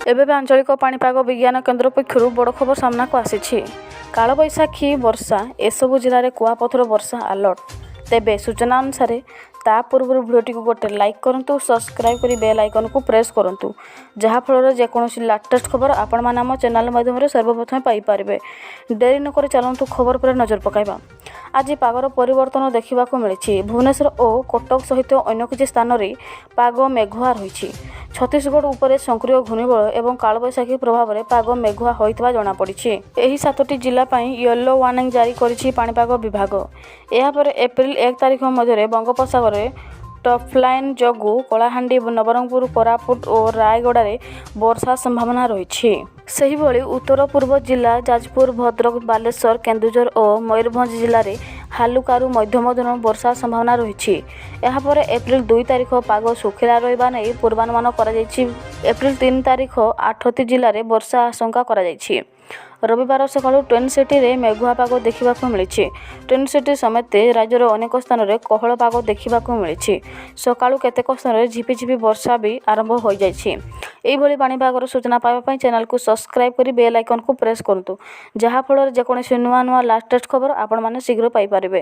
ଏବେ ବି ଆଞ୍ଚଳିକ ପାଣିପାଗ ବିଜ୍ଞାନ କେନ୍ଦ୍ର ପକ୍ଷରୁ ବଡ଼ ଖବର ସାମ୍ନାକୁ ଆସିଛି। କାଳବୈଶାଖୀ ବର୍ଷା, ଏସବୁ ଜିଲ୍ଲାରେ କୁଆପଥର ବର୍ଷା ଆଲର୍ଟ। ତେବେ ସୂଚନା ଅନୁସାରେ, ତା ପୂର୍ବରୁ ଭିଡ଼ିଓଟିକୁ ଗୋଟେ ଲାଇକ୍ କରନ୍ତୁ, ସବସ୍କ୍ରାଇବ୍ କରି ବେଲ୍ ଆଇକନ୍କୁ ପ୍ରେସ୍ କରନ୍ତୁ, ଯାହାଫଳରେ ଯେକୌଣସି ଲାଟେଷ୍ଟ ଖବର ଆପଣମାନେ ଆମ ଚ୍ୟାନେଲ୍ ମାଧ୍ୟମରେ ସର୍ବପ୍ରଥମେ ପାଇପାରିବେ। ଡେରି ନକରି ଚାଲନ୍ତୁ, ଖବର ଉପରେ ନଜର ପକାଇବା। ଆଜି ପାଗର ପରିବର୍ତ୍ତନ ଦେଖିବାକୁ ମିଳିଛି। ଭୁବନେଶ୍ୱର ଓ କଟକ ସହିତ ଅନ୍ୟ କିଛି ସ୍ଥାନରେ ପାଗ ମେଘୁଆ ରହିଛି। ଛତିଶଗଡ଼ ଉପରେ ସକ୍ରିୟ ଘୂର୍ଣ୍ଣିବଳୟ ଏବଂ କାଳବୈଶାଖୀ ପ୍ରଭାବରେ ପାଗ ମେଘୁଆ ହୋଇଥିବା ଜଣାପଡ଼ିଛି। ଏହି ସାତଟି ଜିଲ୍ଲା ପାଇଁ ୟେଲୋ ୱାର୍ଣ୍ଣିଂ ଜାରି କରିଛି ପାଣିପାଗ ବିଭାଗ। ଏହାପରେ ଏପ୍ରିଲ 1 ତାରିଖ ମଧ୍ୟରେ ବଙ୍ଗୋପସାଗରରେ ଟ୍ରଫ୍ଲାଇନ୍ ଯୋଗୁଁ କଳାହାଣ୍ଡି, ନବରଙ୍ଗପୁର, କୋରାପୁଟ ଓ ରାୟଗଡ଼ାରେ ବର୍ଷା ସମ୍ଭାବନା ରହିଛି। ସେହିଭଳି ଉତ୍ତର ପୂର୍ବ ଜିଲ୍ଲା ଯାଜପୁର, ଭଦ୍ରକ, ବାଲେଶ୍ୱର, କେନ୍ଦୁଝର ଓ ମୟୂରଭଞ୍ଜ ଜିଲ୍ଲାରେ ହାଲୁକାରୁ ମଧ୍ୟମ ଧରଣର ବର୍ଷା ସମ୍ଭାବନା ରହିଛି। ଏହାପରେ ଏପ୍ରିଲ 2 ତାରିଖ ପାଗ ଶୁଖିଲା ରହିବା ନେଇ ପୂର୍ବାନୁମାନ କରାଯାଇଛି। ଏପ୍ରିଲ 3 ତାରିଖ ଆଠଟି ଜିଲ୍ଲାରେ ବର୍ଷା ଆଶଙ୍କା କରାଯାଇଛି। ରବିବାର ସକାଳୁ ଟ୍ୱିନ୍ ସିଟିରେ ମେଘୁଆ ପାଗ ଦେଖିବାକୁ ମିଳିଛି। ଟ୍ୱିନ୍ ସିଟି ସମେତ ରାଜ୍ୟର ଅନେକ ସ୍ଥାନରେ କୋହଳ ପାଗ ଦେଖିବାକୁ ମିଳିଛି। ସକାଳୁ କେତେକ ସ୍ଥାନରେ ଝିପିଝିପି ବର୍ଷା ବି ଆରମ୍ଭ ହୋଇଯାଇଛି। ଏଇଭଳି ପାଣିପାଗର ସୂଚନା ପାଇବା ପାଇଁ ଚ୍ୟାନେଲକୁ ସବସ୍କ୍ରାଇବ୍ କରି ବେଲ୍ ଆଇକନ୍କୁ ପ୍ରେସ୍ କରନ୍ତୁ, ଯାହାଫଳରେ ଯେକୌଣସି ନୂଆ ନୂଆ ଲାଟେଷ୍ଟ ଖବର ଆପଣମାନେ ଶୀଘ୍ର ପାଇପାରିବେ।